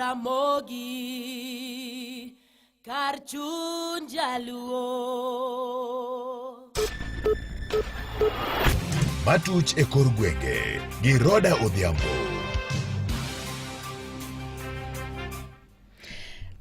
Ramogi kar chuny jaluo. Matuch e kor gwenge gi Roda Odhiambo.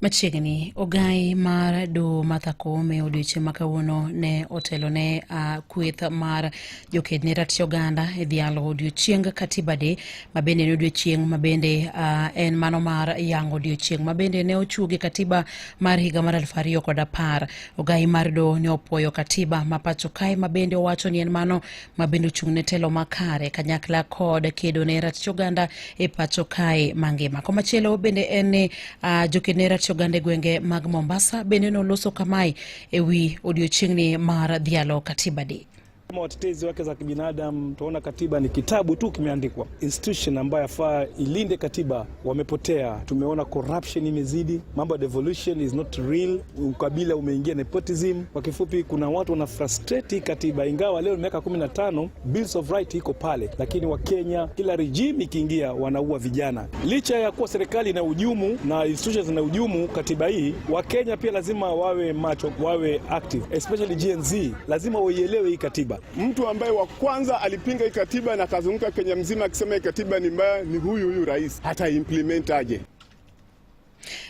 Machiegni, ogai mar doho Martha Koome odiochieng' ma kawuono ne otelo ne uh, kweth mar joked ne ratich oganda e dhialo odiochieng Katiba Day ma bende en odiochieng' ma bende uh, en mano mar yango odiochieng' ma bende ne ochuogi katiba mar higa mar 2010. Ogai mar doho ne opuoyo katiba ma pacho kae ma bende owacho ni en mano ma bende ochung' ne telo makare kanyakla kod kedo ne ratich oganda e pacho kae mangima. Komachielo bende en ni uh, joked ne ratich oganda e gwenge mag Mombasa bende noloso kamae e wi odiochieng'ni mar dhialo Katiba Day. Kama watetezi wake za kibinadamu, tunaona katiba ni kitabu tu kimeandikwa. Institution ambayo yafaa ilinde katiba wamepotea. Tumeona corruption imezidi, mambo ya devolution is not real, ukabila umeingia, nepotism. Kwa kifupi, kuna watu wana frustrate katiba, ingawa leo miaka 15 bills of right iko pale, lakini Wakenya kila regime ikiingia wanaua vijana. Licha ya kuwa serikali inahujumu na institutions zinahujumu katiba hii, Wakenya pia lazima wawe macho, wawe active, especially Gen Z lazima waielewe hii katiba. Mtu ambaye wa kwanza alipinga hii katiba na akazunguka Kenya mzima akisema hii katiba ni mbaya ni huyu huyu rais, hata implement aje?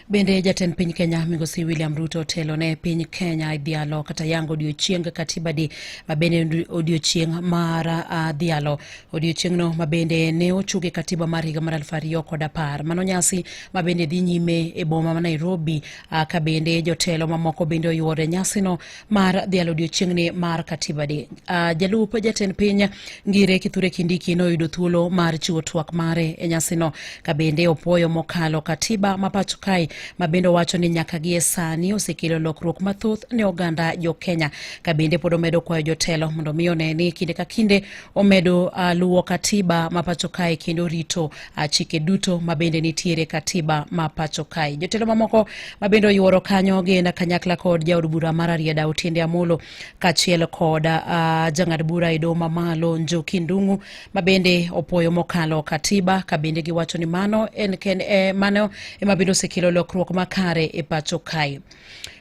Bende jatend piny Kenya migosi William Ruto otelo ne piny Kenya e dhialo kata yango odiochieng Katiba Day ma bende odiochieng mar uh, dhialo odiochieng'no ma bende ne ochuge katiba mar higa mar 2010. Mano nyasi ma bende dhi nyime e boma ma Nairobi uh, ka bende jotelo mamoko bende oyuore nyasino mar dhialo odiochieng'ni mar Katiba Day. Uh, jalup jatend piny Ngire Kithure Kindiki noyudo thuolo mar chiwo twak mare e nyasino ka bende opuoyo mokalo katiba ma pacho kae ma bende owacho ni nyaka gie sani osekelo lokruok mathoth ne oganda jo Kenya ka bende pod omedo kwayo jotelo mondo mi one ni kinde ka kinde omedo uh, luwo katiba ma pacho kae kendo rito uh, chike duto ma bende nitiere katiba ma pacho kae. Jotelo mamoko ma bende oyuoro kanyo gin kanyakla kod jaod bura mar Rarieda Otiende Amolo kaachiel kod uh, jang'ad bura e doho mamalo Njoki Ndung'u ma bende opuoyo mokalo katiba ka bende giwacho ni mano en ken, eh, mano ema bende osekelo lokruok makare e pacho kae.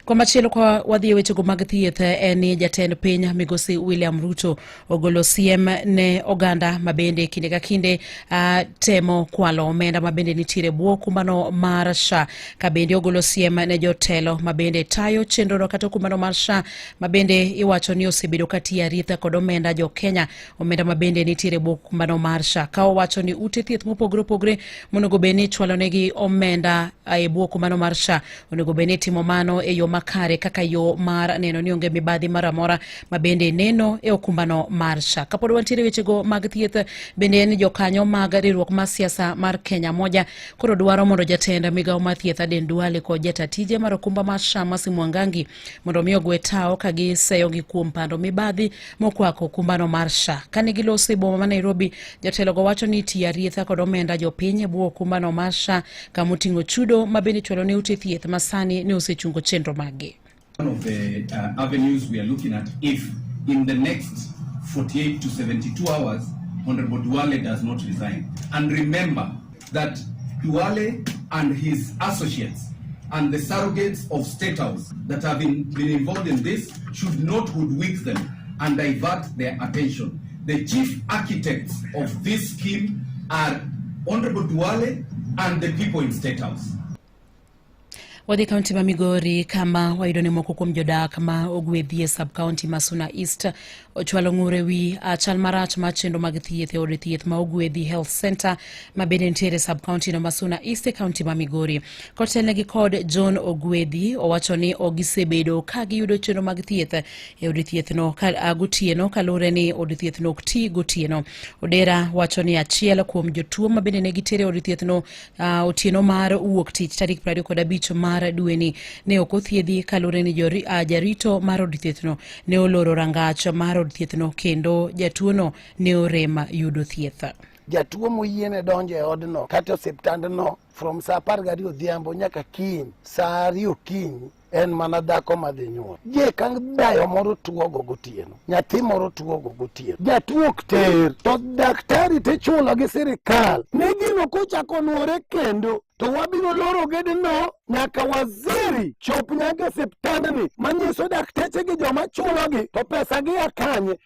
Komachielo kwa wadhi e wechego mag thieth en ni jatend piny migosi William Ruto ogolo siem ne oganda ma bende kinde ka kinde uh, temo kwalo omenda ma bende nitiere bwo kumbano mar SHA ka bende ogolo siem ne jotelo ma bende tayo chenrono kata okumbano mar SHA ma bende iwacho ni osebedo ka tiyo aritha kod omenda jo Kenya omenda ma bende nitiere bwo kumbano mar SHA ka owacho ni ute thieth mopogore opogore monego bed ni ichwalonegi omenda e bwo kumbano mar SHA onego bed ni itimo mano e yo makare kaka yo mar neno ni onge mibadhi moro amora ma bende neno e okumbano mar SHA. Kapod wantiere wechego mag thieth, bende en jokanyo mag riwruok mar siasa mar Kenya Moja koro dwaro mondo jatend migawo mar thieth Aden Duale kod jata tije mar okumba mar SHA Mercy Mwangangi mondo mi ogwe tawo ka giseyogi kuom pando mibadhi mokwako okumbano mar SHA. Kane giloso e boma ma Nairobi, jotelogo wacho ni tiyo arietha kod omenda jopiny e bwo okumbano mar SHA kama oting'o chudo ma bende ichulo ne ute thieth ma sani ne osechungo chenro maggi. One of the avenues we are looking at if in the next 48 to 72 hours Honorable Duale does not resign. And remember that Duale and his associates and the surrogates of State House that have been involved in this should not hoodwink them and divert their attention. The chief architects of this scheme are Honorable Duale and the people in State House. Wadhi kaunti ma Migori kama wayudo ni moko kuom jodak ma ogwedhi e sub county ma Suna East ochwalo ng'ur e wi chal marach mar chenro mag thieth e od thieth ma ogwedhi Health Center ma bende nitiere sub county no ma Suna East e kaunti ma Migori. Kotelnegi kod John Ogwedhi owacho ni ok gisebedo ka giyudo chenro mag thieth e od thieth no ka, gotieno kaluwore ni od thieth no ok ti gotieno. Odera wacho ni achiel kuom jotuo ma bende ne gitere e od thieth no otieno mar wuok tich tarik 25 mar dweni ne ok othiedhi kaluwore ni jarito mar od thiethno ne oloro rangach mar od thiethno kendo jatuono ne orem yudo thieth. Jatuo moyiene donjo e odno kata osiptandno from saa 12 odhiambo nyaka kiny saa 2 okinyi. En mana dhako madhi nyuol. Je ka dayo moro tuogo gotieno, nyathi moro tuogo gotieno, jatuo ok ter, to daktari tichulo gi sirikal. Ni gino kochako nuore kendo, to wabiro loro gedno nyaka waziri chop nyaka e osiptandni manyiso dakteche gi joma chulogi to pesa gi a kanye.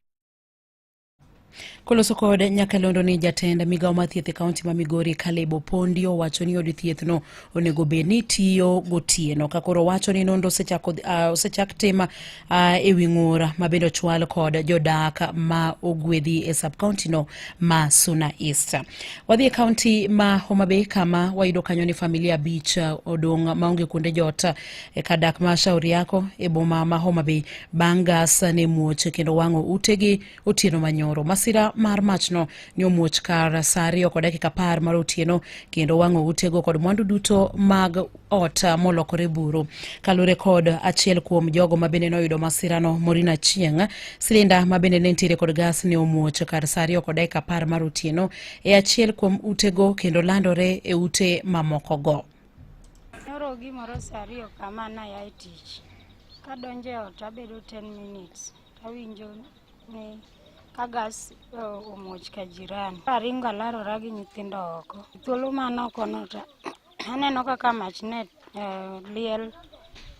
Koloso kod nyakalondo ni jatend migawo mar thieth e kaunti ma Migori Caleb Opondi owacho ni od thieth no onego bed ni tiyo gotieno ka koro wacho ni nonro osechak tim e wi ng'ur ma bende ochwal kod jodak ma ogwedhi e sub county no ma Suna East. Wadhi e kaunti ma Homa Bay kama wayudo kanyo ni familia abich odong' maonge kuonde jot e kar dak ma Shauri Yako e boma ma Homa Bay bang' gas ne muoch kendo wang'o utegi otieno manyoro. Masira mar machno ne omuoch kar saa 2 kod dakika 10 mar otieno kendo wang'o utego kod mwandu duto mag ot molokore buru. Kaluwore kod achiel kuom jogo ma bende noyudo masirano, Morina Chieng', silinda ma bende ne nitiere kod gas ne omuoch kar saa 2 kod dakika 10 mar otieno e achiel kuom utego kendo landore e ute mamokogo. Nyoro gimoro saa 2 kama naya e tich. Kadonjo e ot abedo 10 minutes awinjo ni ka gas omuoch ka jirani. Aringo alarora gi nyithindo oko. Thuolo man oko no to aneno kaka mach ne liel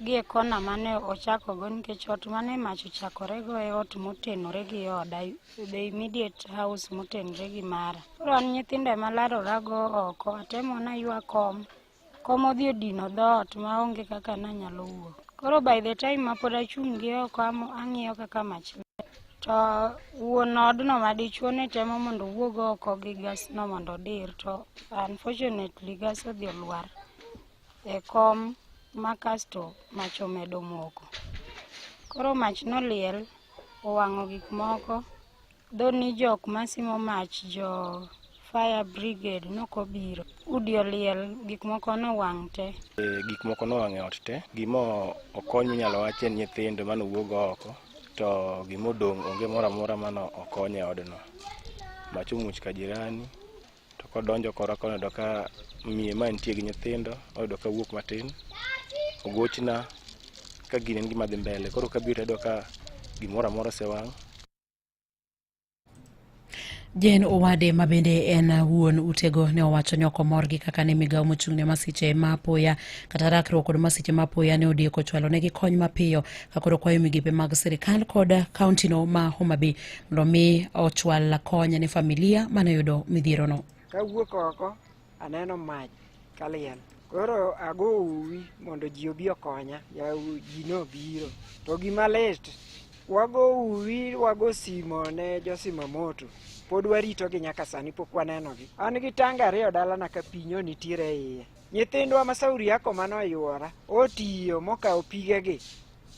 gi e kona mane ochakogo nikech ot mane mach ochakorego e ot motenore gi oda, the immediate house motenore gi mara. Koro an nyithindo ema alarora go oko, atemo naywa kom, kom odhi odino dhoot maonge kaka nanyalo wuok. Koro by the time ma pod achung' gi oko ang'iyo kaka mach liel, to wuon odno madichuo ne temo mondo owuog oko gi gas no mondo odir, to unfortunately gas odhi olwar e kom ma kasto mach omedo moko. Koro mach noliel owang'o gik moko, dho ni jok masimo mach jo fire brigade nokobiro. Udi oliel, gik moko nowang' te. Gik moko nowang' e ot te. Gima okony minyalo wach en nyithindo mane owuog oko, to gima odong' onge moro amora mane okony e odno. Mach omuoch ka jirani, to kodonjo kora koni oyudo ka miyo ma nitie gi nyithindo, oyudo ka wuok matin, ogochna ka gini en gima dhi mbele. Koro kabiro tayudo ka gimoro amora osewang'. Jane Owade ma bende en wuon utego ne owacho ni ok omor gi kaka ne migawo mochung' ne masiche ma apoya kata rakruok kod masiche ma apoya ne odieko chwalo negi kony mapiyo ka koro kwayo migepe mag sirikal kod kauntino ma Homa Bay mondo mi ochwal kony ne familia mane oyudo midhierono. Kawuok oko aneno mach kaliel. Koro ago uwi mondo ji obi okonya, ji nobiro. To gima lit, wago uwi, wago simo ne josima moto. Pod waritogi nyaka sani, pok wanenogi. An gi tanga 2 dalana ka pi nyo nitiere e iye. Nyithindwa ma Sauri yako mane oyuora, otiyo mokawo pigegi.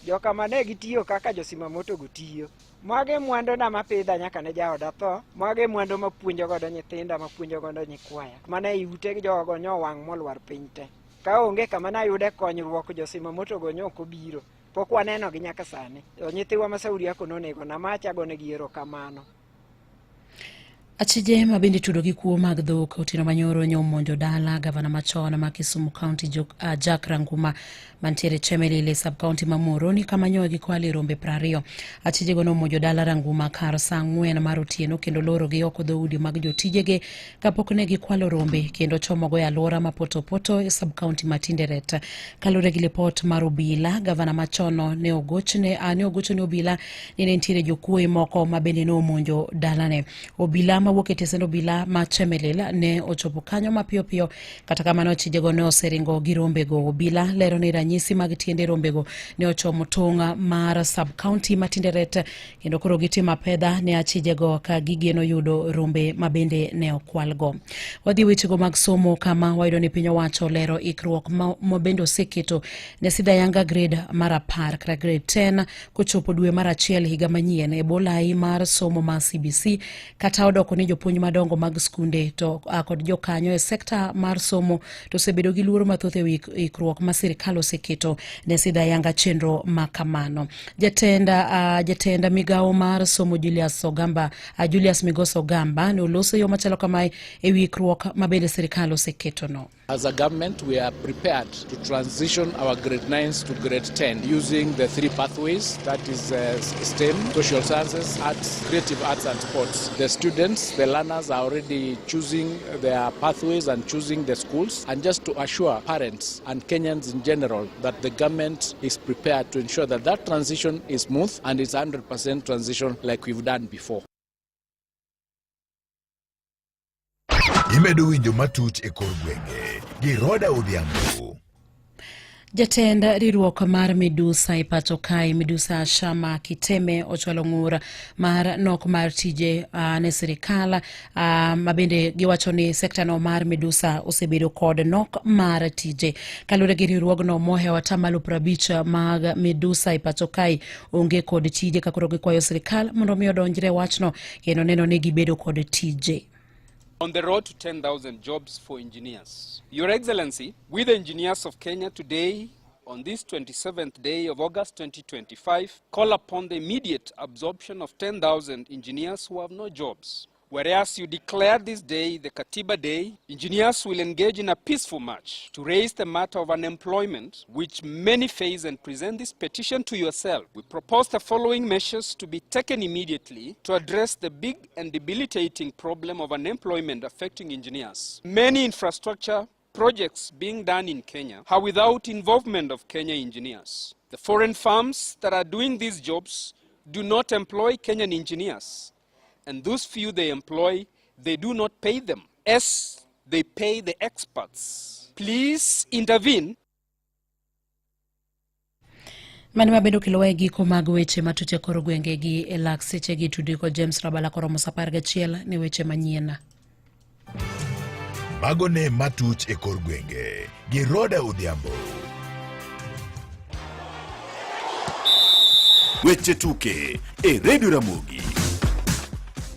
Joka mane gitiyo kaka josima moto go tiyo. Mage mwandona mapidha nyaka ne jaoda tho, mage mwandu mapuonjo godo nyithinda, mapuonjo godo nyikwaya. Mana ei ute jogo nyowang' molwar piny te. Ka onge kama nayude konyruok, josima moto go nyo ok obiro. Pok wanenogi nyaka sani. Nyithiwa ma Sauri yako nonego na mach, agonegi erokamano. Achije ma bende tudo gi kuo mag dhok otieno manyoro nyomonjo dala gavana machon ma Kisumu County Jack Ranguma mantiere Chemelil sub county ma Muhoroni kama nyoe gikwale rombe 20. Achijego nomonjo dala Ranguma kar saa 4 mar otieno kendo loro gi oko dhoudi mag jotijege kapok ne gikwalo rombe kendo chomogo e alwora ma Poto e sub county ma Tinderet. Kaluwore gi lipot mar obila, gavana machon ne ogochne obila ni ne nitiere jokuoye moko ma bende ne omonjo dalane. Obila mawuok e tesend obila ma Chemelil ne ochopo kanyo mapiyo piyo, kata kamano achijego ne oseringo gi rombego. Obila lero ni ranyisi mag tiende rombego ne ochomo tong' mar sub county ma Tinderet kendo koro gitimo apedha ne achijego ka gigeno yudo rombe ma bende ne okwalgo. Wadhi wechego mag somo kama wayudo ni piny owacho lero ikruok ma bende oseketo ne sidha yanga grade mar 10 kata grade 10 kochopo dwe mar 1 higa manyien e bolai mar somo mar CBC kata odoko ni jopuonj madongo mag skunde to kod jokanyo e sekta mar somo to osebedo gi luoro mathoth e wi ikruok ma sirikal oseketo ne sidha yanga chenro ma kamano. Jatend migawo mar somo Julius Migos Ogamba ne oloso yo machalo kamae e wi ikruok ma bende sirikal oseketo no. As a government, we are prepared to transition our grade 9s to grade 10 using the three pathways that is uh, STEM, social sciences, arts, creative arts, and sports. The students, the learners are already choosing their pathways and choosing the schools. And just to assure parents and Kenyans in general that the government is prepared to ensure that that transition is smooth and it's 100% transition like we've done before. Imedo winjo matuch e kor gwenge gi Roda Odhiambo. Jatend riwruok mar Midusa e pacho kae, Midusa Shama Kiteme ochwalo ng'ur mar nok mar tije uh, ne sirikal uh, ma bende giwacho ni sekta no mar Midusa osebedo kod nok mar tije. Kaluwore gi riwruogno mohewo atamalo 50 mag Midusa e pacho kae onge kod tije ka koro gikwayo sirikal mondo mi odonjre wachno kendo neno ni gibedo kod tije. On the road to 10,000 jobs for engineers. Your Excellency, with the engineers of Kenya today, on this 27th day of August 2025, call upon the immediate absorption of 10,000 engineers who have no jobs. Whereas you declared this day the Katiba Day, engineers will engage in a peaceful march to raise the matter of unemployment, which many face, and present this petition to yourself. We propose the following measures to be taken immediately to address the big and debilitating problem of unemployment affecting engineers. Many infrastructure projects being done in Kenya are without involvement of Kenya engineers. The foreign firms that are doing these jobs do not employ Kenyan engineers and those few they employ, they do not pay them as they pay the experts. Please intervene. Mano mabedo kelowa e giko mag weche matuch e kor gwenge gi e lak seche gi tudri kod James Rabala koromo sa 11 ne weche manyien. Mago ne matuch e kor gwenge gi Roda Odhiambo. Weche tuke e Radio Ramogi.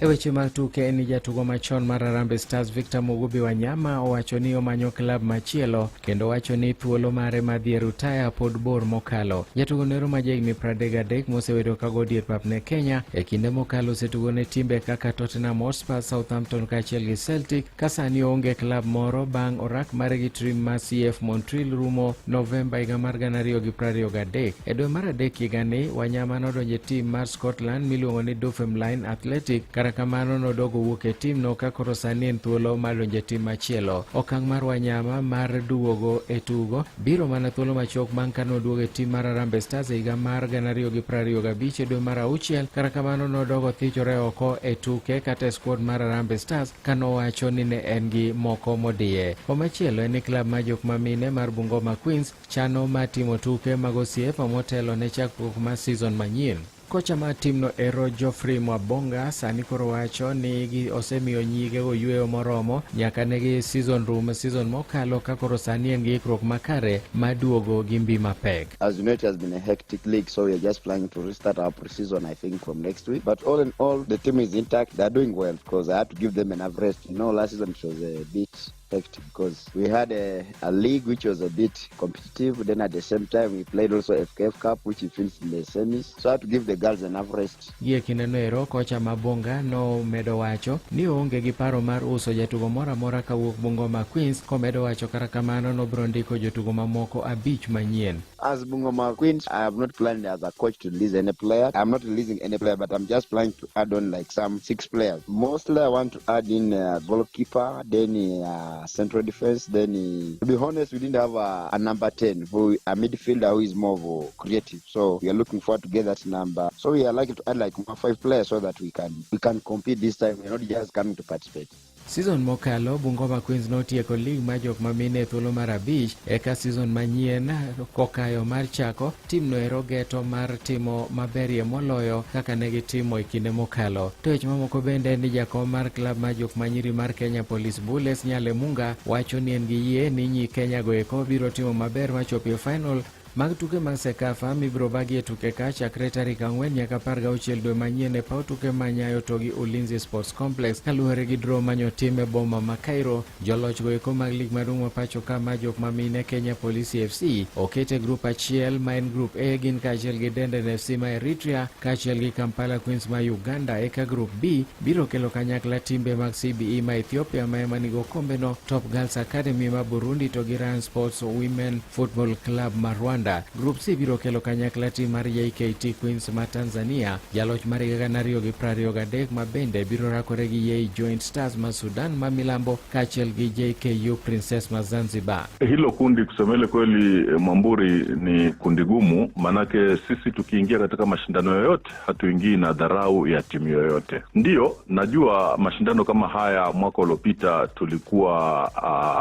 E weche mag tuke en ni jatugo machon mar Harambee Stars Victor Mugubi Wanyama owacho ni omanyo klab machielo kendo wacho ni thuolo mare mar dhi e rutaya pod bor mokalo. Jatugo nero ma jahigni 33 mosebedo ka go dier pap ne Kenya e kinde mokalo osetugo ne timbe kaka Tottenham Hotspur, Southampton kaachiel gi Celtic ka sani oonge klab moro bang' orak mare gi tim mar CF Montreal rumo Novemba higa mar 2023. E dwe mar adek higani, Wanyama nodonjo e tim mar Scotland miluongo ni Dunfermline Athletic, kata kamano nodogo wuok e timno ka koro sani en thuolo mar donjo e tim machielo. Okang' mar Wanyama mar duogo e tugo biro mana thuolo machuok bang' ka noduogo e tim mar Harambee Stars e higa mar 2025 e dwe mar auchiel, kata kamano nodogo thichore oko e tuke kata e squad mar Harambee Stars ka nowacho ni ne en gi moko modiye. Komachielo en ni klab mar jok mamine mar Bungoma Queens chano mar timo tuke mag osiep motelo ne chakruok mar season manyien. Kocha mar timno ero Geoffrey Mwabonga sani koro wacho ni gi osemiyo nyigego yueyo moromo nyaka ne gi season rum season mokalo ka koro sani en gi ikruok makare mar duogo gi mbi mapek. As you know, it has been a hectic league, so we are just planning to restart our pre-season, I think, from next week. But all in all, the team is intact. They are doing well because I had to give them enough rest. You know, last season it was a bit hectic because we had a, a league which was a bit competitive. Then at the same time, we played also FKF Cup, which we finished in the semis. So I had to give the girls enough rest. Gie kindeno ero kocha Mabonga nomedo wacho ni oonge gi paro mar uso jatugo moro amora kawuok Bungoma Queens komedo wacho kata kamano nobiro ndiko jotugo mamoko abich manyien. As Bungoma Queens, I have not planned as a coach to release any player. I'm not releasing any player, but I'm just planning to add on like some six players. Mostly, I want to add in a goalkeeper, then uh, central defense. Then, to be honest, we didn't have a, a number 10, who a midfielder who is more of a creative. So we are looking forward to get that number. So we are likely to add like more five players so that we can we can compete this time. We're not just coming to participate. Season mokalo Bungoma Queens notieko lig mar jok mamine e thuolo mar abich eka season manyien kokayo mar chako timno ero geto mar timo maberie moloyo kaka ne gitimo e kinde mokalo. To weche mamoko bende en ni jakom mar klab mar jok manyiri mar Kenya Police Bullets Nyale Munga wacho ni en gi yie ni nyi Kenya go eko biro timo maber machopi e final. Mag tuke mag CECAFA mibiro bagie tuke ka chakre tarik 4 nyaka 16 dwe manyien e paw tuke ma Nyayo to gi Ulinzi Sports Complex kaluwore gi draw manyotim e boma ma Cairo. Joloch go eko mag lig maduong' ma pacho ka ma jok ma mine Kenya Police FC oket e grup achiel ma en grup A gin kaachiel gi Denden FC ma Eritrea kaachiel gi Kampala Queens ma Uganda. Eka grup B biro kelo kanyakla timbe mag CBE ma Ethiopia ma ema nigo okombeno, Top Girls Academy ma Burundi to gi Rayon Sports Women Football Club ma Rwanda. Grup C biro kelo kanyakla tim mar JKT Queens ma Tanzania, jaloch mar higa 2023 ma bende biro rakore gi Yei Joint Stars ma Sudan ma milambo kaachiel gi JKU Princess ma Zanzibar. Hilo kundi kusema ile kweli, Mwamburi, ni kundi gumu, manake sisi tukiingia katika mashindano yoyote hatuingii na dharau ya timu yoyote. Ndiyo, najua mashindano kama haya mwaka uliopita tulikuwa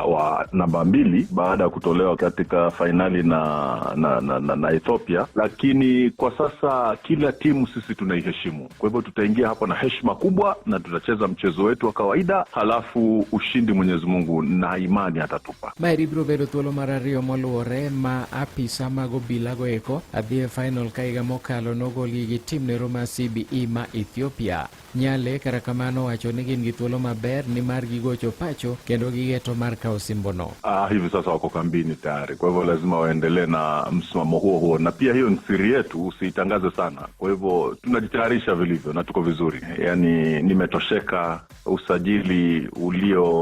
wa namba 2 baada ya kutolewa katika fainali na Ethiopia, lakini kwa sasa kila timu sisi tunaiheshimu. Kwa hivyo tutaingia hapo na heshima kubwa na tutacheza mchezo wetu wa kawaida, halafu ushindi Mwenyezi Mungu na imani atatupa. Maeri biro bedo thuolo mar ariyo moluwore ma apisa mag obila go eko adhi e final ka higa mokalo nogolgi gi tim nero mar CBE ma Ethiopia. Nyale kata kamano wacho ni gin gi thuolo maber nimar gigocho pacho kendo gigeto mar kawo osimbono. Hivi sasa wako kambini tayari, kwa hivyo lazima waendelee na msimamo huo huo, na pia hiyo ni siri yetu, usiitangaze sana. Kwa hivyo tunajitayarisha vilivyo na tuko vizuri, yaani nimetosheka. Usajili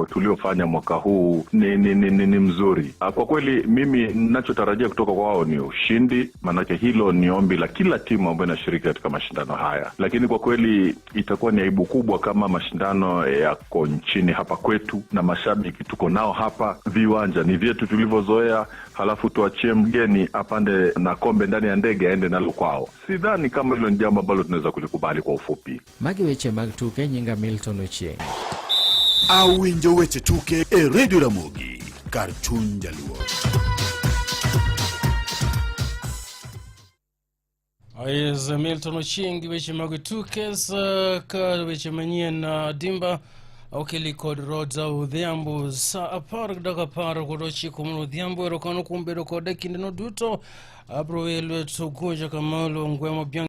tuliofanya mwaka huu ni mzuri. Kwa kweli mimi ninachotarajia kutoka kwao ni ushindi, maanake hilo ni ombi la kila timu ambayo inashiriki katika mashindano haya, lakini kwa kweli itakuwa ni aibu kubwa kama mashindano yako nchini hapa kwetu na mashabiki tuko nao hapa, viwanja ni vyetu tulivyozoea, halafu tuachie mgeni apande na kombe ndani ya ndege aende nalo kwao. Sidhani kama hilo ni jambo ambalo tunaweza kulikubali kwa ufupi. Magi weche mag tuke, nyinga Milton Ochieng. Awinjo weche tuke e Radio Ramogi kar chuny Jaluo. Yes, Milton Ochieng gi weche mag tuke ka weche manyien dimba okeli kod Roda Odhiambo sa 10:19 mar odhiambo. Erokamano kuom bedo kode kindeno duto. Abro we lwet Ogoja Kamalo Ngwema Biang.